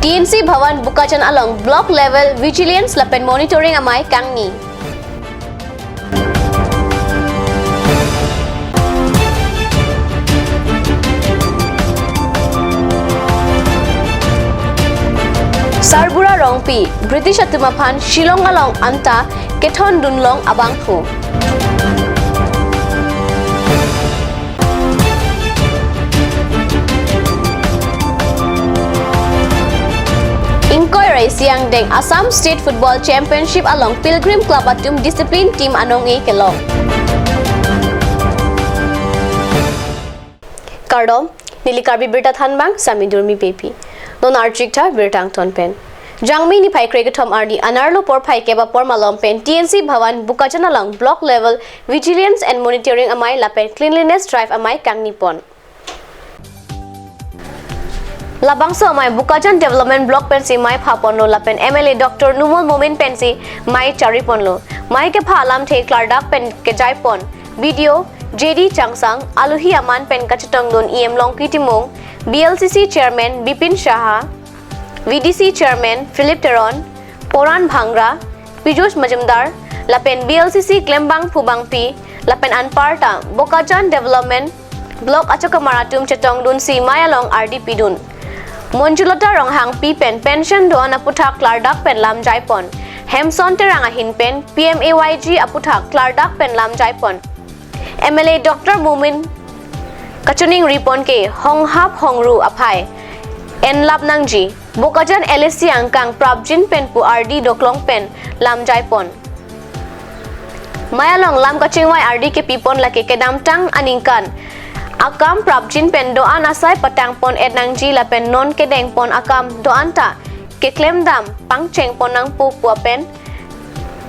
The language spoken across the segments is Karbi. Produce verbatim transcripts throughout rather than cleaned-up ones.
T N C Bhawan Bokajan along Block Level Vigilance lapen Monitoring amei kangni. Sarbura Rongpi, British atum aphan Shillong along anta kethondun long abangphu. Ingkoi ra isi angdeng Assam State Football Championship along Pilgrim Club atum discipline team anong-e kelong. Kardom, neli Karbi Birta Thanbang, Sami Durmi Beypi. Non archik tha birta angton pen. Jangmi niphai krekethom arni anerlo porphai kep apor malom pen T N C Bhawan Bokajan along Block Level Vigilance and Monitoring amei lapen Cleanliness Drive amei kangni pon. Labangso amei Bokajan Development Block pensi mei pha ponlo lapen M L A Doctor Numal Momin pensi mei chari ponlo. Mei kepha alamthe klardak pen kejai pon B D O J D Changsang, aluhi aman pen kachetongdun E M Longki Timung, B L C C Chairman Bipin Saha, V D C Chairman Philip Teron, Poran Bhangra, Piyush Majumdar, lapen B L C C klembangphu bangpi, lapen anparta Bokajan Development Block achokamar atum chetongdunsi mei along ardi pidun. Monjulata Ronghangpi pen pension do-an aputhak klardak pen lam jai pon. Hemson Terang ahin pen P M A Y G aputhak klardak pen lam jai pon. M L A Doctor Momin kachiningri pon ke honghap hongru aphai enlap nangji. Bokajan L A C angkang Prabjin pen pu ardi doklong pen lam jai pon. Mei along lam kachingvai ardi kepi pon lake kedamtang aningkan akam Prabjin pen do-an asai patang pon et nangji lapen non kedeng pon akam do-an ta keklem dam pangcheng pon nangpo pu pen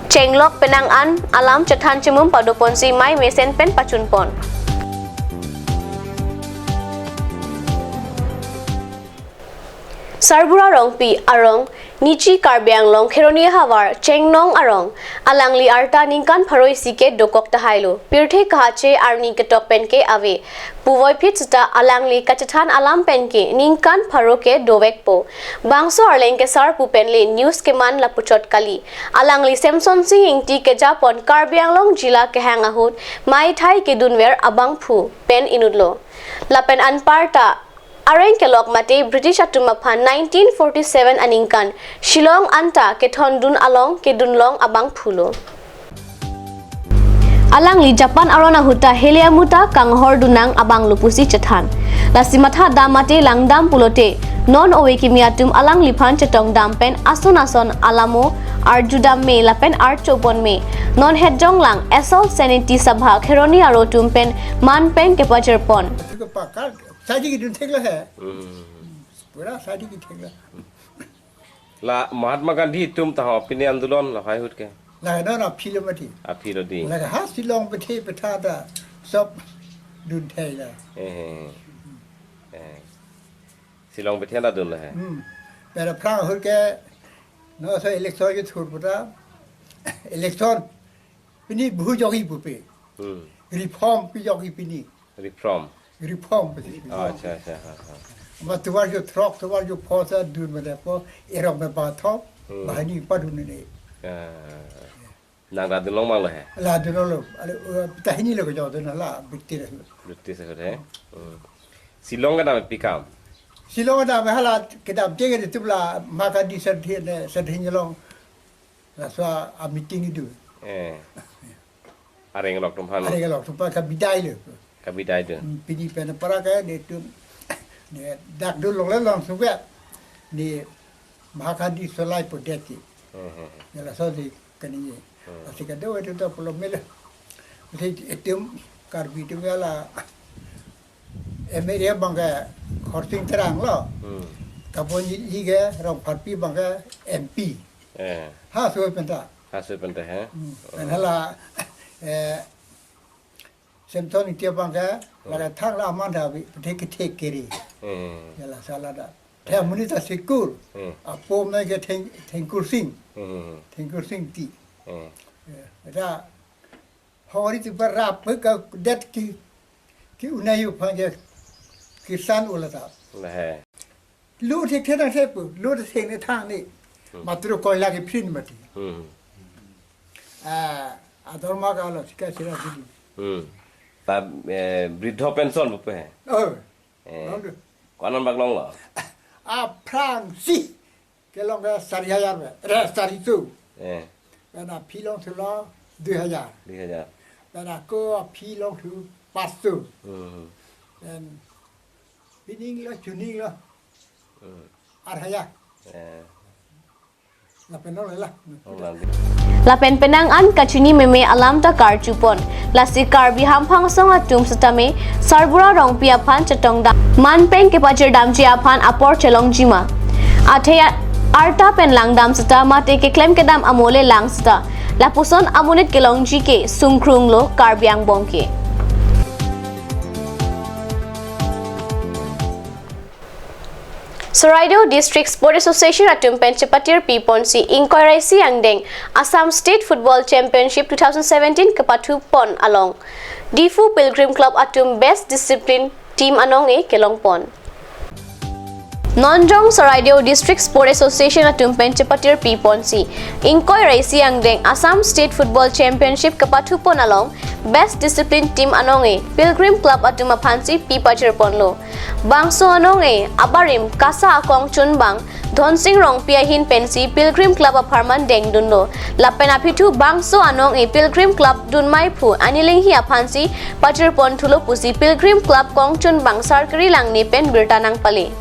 chenglok penang an alam chethan chimum pado ponsi mei mesen pen pachun pon. Sarbura Rongpi arong Nichi Karbi Anglong Kheroni ahavar Chengnong arong alangli arta ningkan pharo isi ke dokok tahailo. Pirthe kahache arni ketok pen ke ave puvoiphit seta alangli kachethan alam pen ke ningkan pharo ke dovekpo. Bangso arleng ke sarpo pen le news keman lapuchot kali. Alangli Semson Sing Ingti kejapon Karbi Anglong jila kehang ahut mei thai kedunver abangphu pen inutlo. Lapen anparta areng kelok mate British atum aphan nineteen forty-seven aningkan Shillong anta kethondun along kedun long abangphulo. Alangli Japan aron ahut ta heli amuta kanghor dunang abanglo pusi chethan. Lasi matha dam mate langdam pulote non ove kimi atum alangliphan chetong dam pen ason ason alamo arju dam me lapen archo pon me. Non hetjong lang Asal Seneti Sabha Kheroni aro atum pen man pen kepajir pon. Pakat, sadi ki dun thek lo he. Hmm. Pura sadi ki thek lo. La Mahatma Gandhi atum ta ho pini andolon lahai ahut ke. La no na philo mati. Aphilo di. La ha Shillong bethe betha ta sob dun thai la. Eh, eh. Eh. Shillong bethe la dun la he. Hmm. Pero phrang ahut ke no so election ke thur puta. Election pini buhu jogi pupe. Hmm. Reform pi jogi pini. Reform. Reform pi. Oh, acha, acha, ha, ha. Ma tovar jo throk, tovar jo phosa dun mane po, erok me ba tho, hmm, bahani padun ne. Ah. Nang la dun long mang lo he? La dun lo, ale, uh, tahini lo jo dun la, bukti lo. Bukti se he? Hmm. Shillong kedam pi kam? Shillong kedam hala kedam tege tu la maka di serthi ne, serthi nyelong. Laso a meeting itu. Eh. Areng lok tumphan. Areng lok tumphan kabidai lo. Kabidai tu. Hmm, pini pen para ka ne tu ne dak dun long le long suka. Ne Mahatma Gandhi solai po deki. Hmm, hmm, hmm. Ne laso di kani ye. Hmm. Asika do itu to pulo mele. Mesti itum Karbi itum ya la M L A abang ke Khorsing Terang lo. Hmm. Kapon yi ke Rongpharpi abang ke M P. Eh. Ha so penta. Ha so penta he. Hmm. Oh. Pen hala, eh, Semson Ingti abang ke, hmm, lada thang la aman da bi, pete ke thek kiri. Hmm. Ya la sala da. Thang muni ta sikur. Hmm. Apo me ke Theng, Thengkur Sing. Hmm. Thengkur Sing Ingti. Hmm. Eh, da Hori ti parap ka det ki, ki unai u phan ke kisan ulata. Nah. Lo thekthe nangthepo, lo thekne thang ne. Hmm. Matro koila ke print mati. Hmm. Ah, adorma kalo, sika sira dili. Hmm. Ta, eh, briddho pension pupe. Oh. Eh. Lalu. Ko-an bak longlo? Aphrangsi. Kelong ke sari hajar be. Eh, sari tu. Eh. Lapen aphi longthulo dui hajar. Dui hajar. Lapen ako aphi longthu pas tu. Hmm. Lapen pining lo, chuning lo. Hmm. Ar hajar. Eh. Lapen lo lela. Oh, nanti. Lapen penang an kachini meme alam ta karjupon. Lasi Karbi hamphang asong atum setame Sarbura Rongpi aphan chetongdam, manpeng kepachirdamji aphan apor chelongjima. Athe arta pen langdam seta mate keklem kedam amole lang seta. Lapuson amonit kelongji ke sungkrunglo Karbi angbong ke. Charaideo District Sport Association atum pen chepatir piponsi ingkoi ra isi angdeng Assam State Football Championship two thousand seventeen kepathupon along Diphu Pilgrim Club atum Best Discipline Team anong-e kelongpon. Nonjong Charaideo District Sport Association atum pen chepatir piponsi ingkoi ra isi angdeng Assam State Football Championship kepathupon along Best Discipline Team anong-e Pilgrim Club atum aphansi pi pachirponlo. Bangso anong-e abarim kasa akong chunbang Dhonsing Rongpi ahin pensi Pilgrim Club apharman dengdunlo. Lapen aphi thu bangso anong-e Pilgrim Club dunmai phu Anilinghi aphansi pachirponthulo pusi Pilgrim Club kong chunbang Sarkari Langne pen birta nangpale.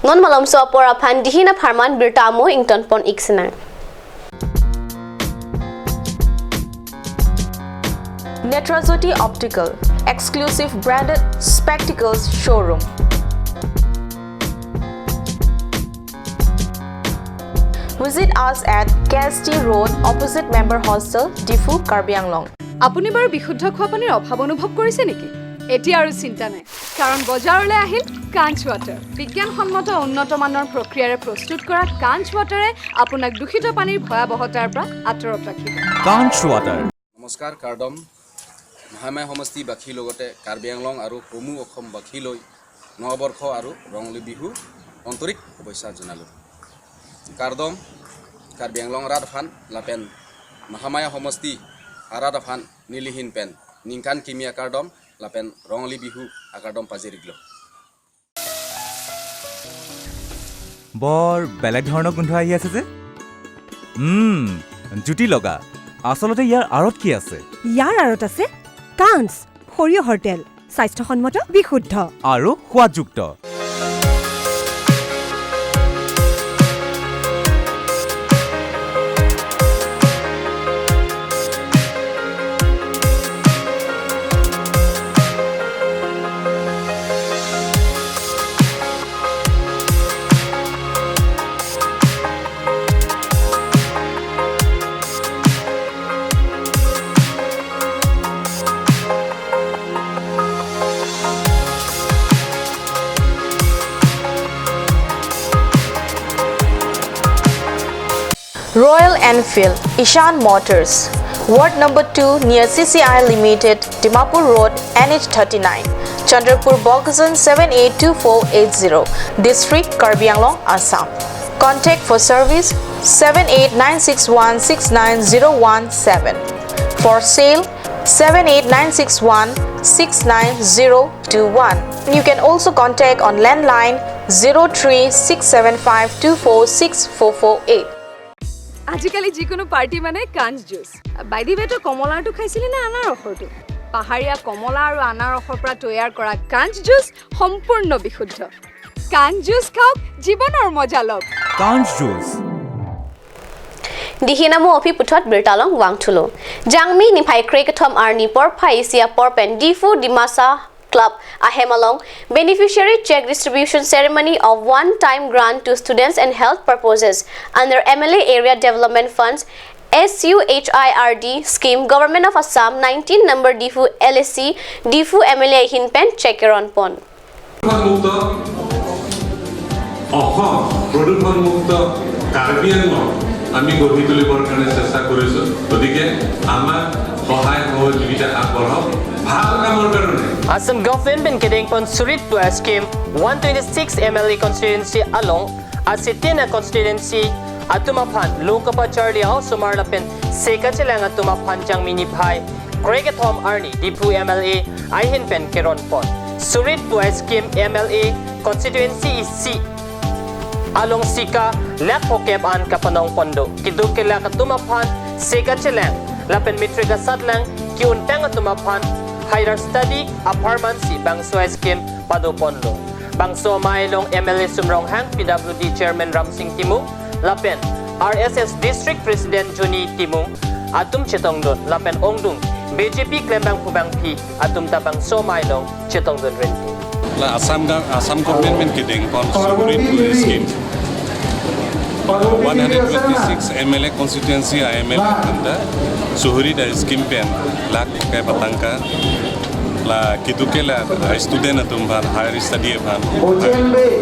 Non malomso apor aphan dihin apharman birta amo ingtonpon ik sinang. Netrajyoti Optical, exclusive branded spectacles showroom. Visit us at K S T Road, opposite Member Hostel, Diphu, Karbi Anglong. আপুনি বাৰু বিশুদ্ধ খোৱা পানীৰ অভাৱ অনুভৱ কৰিছে নেকি? এতিয়া আৰু চিন্তা নাই, কাৰণ বজাৰলৈ আহিল কাঞ্চ ৱাটাৰ। বিজ্ঞানসন্মত উন্নত মানৰ প্ৰক্ৰিয়াৰে প্ৰস্তুত কৰা কাঞ্চ ৱাটাৰে আপোনাক দূষিত পানীৰ ভয়াৱহতাৰ পৰা আঁতৰত ৰাখিব। Kanch Water. নমস্কাৰ, কাৰ্ডম। মহামায়া সমষ্টিবাসীৰ লগতে কাৰ্বি আংলং আৰু সমূহ অসমবাসীলৈ নৱবৰ্ষ আৰু ৰঙালী বিহু আন্তৰিক শুভেচ্ছা জনালোঁ। কাৰ্ডম, কাৰ্বি আংলং আৰাধ aphan lapen মহামায়া সমষ্টি আৰাধ aphan nelihin pen ningkan kimi akardom lapen Rongli Bihu akardom pajir-iklo. বৰ বেলেগ ধৰণৰ গোন্ধ আহি আছে যে। উম, জুতি লগা। আচলতে ইয়াৰ আঁৰত কি আছে? ইয়াৰ আঁৰত আছে কাঞ্চ, সৰিয়হৰ তেল, স্বাস্থ্যসন্মত, বিশুদ্ধ। আৰু সোৱাদযুক্ত। Royal Enfield, Ishan Motors, Ward number two near C C I Limited, Dimapur Road, N H thirty-nine, Chandrapur, Bokajan seven eight two four eight zero, District, Karbi Anglong, Assam. Contact for service seven eight nine six one six nine zero one seven. For sale seven eight nine six one six nine zero two one. You can also contact on landline zero three six seven five two four six four four eight. আজিকালি যিকোনো পাৰ্টি মানে কাঞ্চ juice. By the way, তই কমলাৰটো খাইছিলি নে আনাৰসৰটো? পাহাৰীয়া কমলা আৰু আনাৰসৰ পৰা তৈয়াৰ কৰা কাঞ্চ জুচ সম্পূৰ্ণ বিশুদ্ধ। কাঞ্চ জুচ খাওক, জীৱনৰ মজা লওক। Kanch Juice. Dihin amo aphi puthot birta along vangthulo. Jangmi niphai krekethom arni porphai isi apor pen Diphu Dimasa Club ahem along beneficiary check distribution ceremony of one-time grant to students and health purposes under M L A Area Development Funds, S U H I R D scheme, Government of Assam, nineteen number Diphu L A C, Diphu M L A ahin pen check keronpon. মুক্ত অসম, প্ৰদূষণমুক্ত কাৰ্বি আংলং আমি গঢ়ি তুলিবৰ কাৰণে চেষ্টা কৰিছোঁ। গতিকে আমাক সহায় সহযোগিতা আগবঢ়াওক। Assam government pen kedengpon Surit Pua scheme one twenty-six M L A constituency along asitin a constituency atum aphan lo kapacharli a osomar lapen se kachelang atum aphan Jangmi niphai krekethom arni Diphu M L A ahin pen keronpon. Surit Pua scheme M L A constituency isi along sika lakh phokep an kapanongpon do. Keduk kelak atum aphan se kachelang lapen matric asatlang ke-untang atum aphan higher study apharman si bangso scheme padoponlo. Bangso amei along M L A Sum Ronghang, P W D Chairman Ramsing Timung lapen R S S District President Juni Timung atum chetongdun lapen ongdung B J P klembangphu bangphi atum ta bangso amei along chetongdun rinti. La Assam ga, Assam government pen kedengpon Surit Pua scheme. One hundred twenty-six M L A constituency a M L A atum ta Surit a scheme pen lakh phokep atangka la keduk kelak a student atum aphan higher study aphan,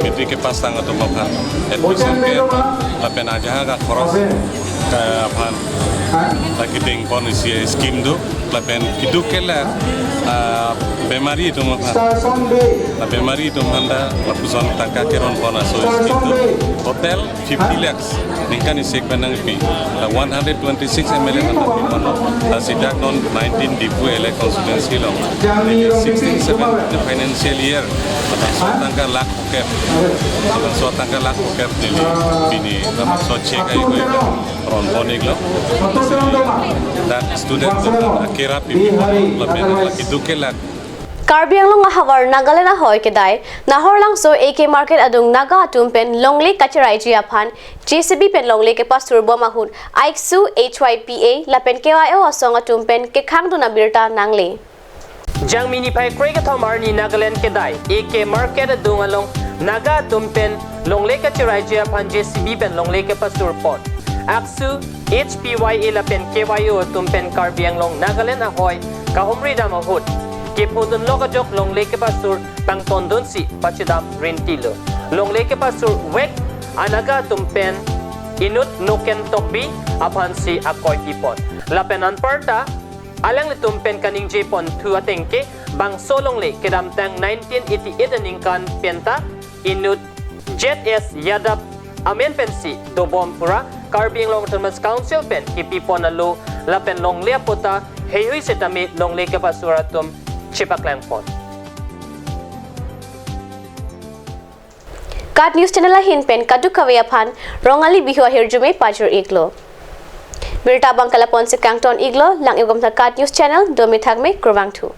matric kepass tang atum aphan admission ke lapen ajahak akhoros ke aphan ta kedengpon isi scheme do. Lapen keduk kelak, ah, bemari atum aphan, la bemari atum aphan ta lapuson tangka keronpon aso scheme do. Total fifty lakhs ningkan isi pen nangpi. La one hundred twenty-six M L A aphan ta pipon. La sejak non nineteen Diphu L A constituency along sixteen seventeen financial year, la so tangka lakh phokep, la so tangka lakh phokep neli pini la so check ai koi ronpon iklo. That student atum aphan akera pipi lapen la keduk kelak. Karbi Anglong ahavar Nagaland ahoi kedai Nahorlangso A K Market adung Naga atum pen longle kacheraiji aphan J C B pen longle kepasur bom ahut AICSU, H Y P A lapen K Y O asong atum pen kekhangdun abirta nangle. Jangmi niphai krekethom arni Nagaland kedai A K Market adung along Naga atum pen longle kacheraiji aphan J C B pen longle kepasur pon. AICSU, H P Y A lapen K Y O atum pen Karbi Anglong Nagaland ahoi kahumri dam ahut kephodun lok ajok longle kepasur pangtondun si pachedam rintilo. Longle kepasur vek a Naga atum pen inut Noken Tokbi aphan si akoi pipon. Lapen anparta alanglitum pen kaningje ponthu ateng ke bangso longle kedamtang nineteen eighty-eight aningkan penta inut J S Yadav amen pensi dobom pura Karbi Anglong Autonomous Council pen kepipon alo lapen longle apota heihui setame longle kepasur atum chepaklangpon. KAT News Channel ahin pen kadokave aphan Rongali Bihu ahirjume pajir iklo. Birta abang ke lapu-an si kangton iklo, lang-ik bom tha KAT News Channel, dome thakme, kurvangthu.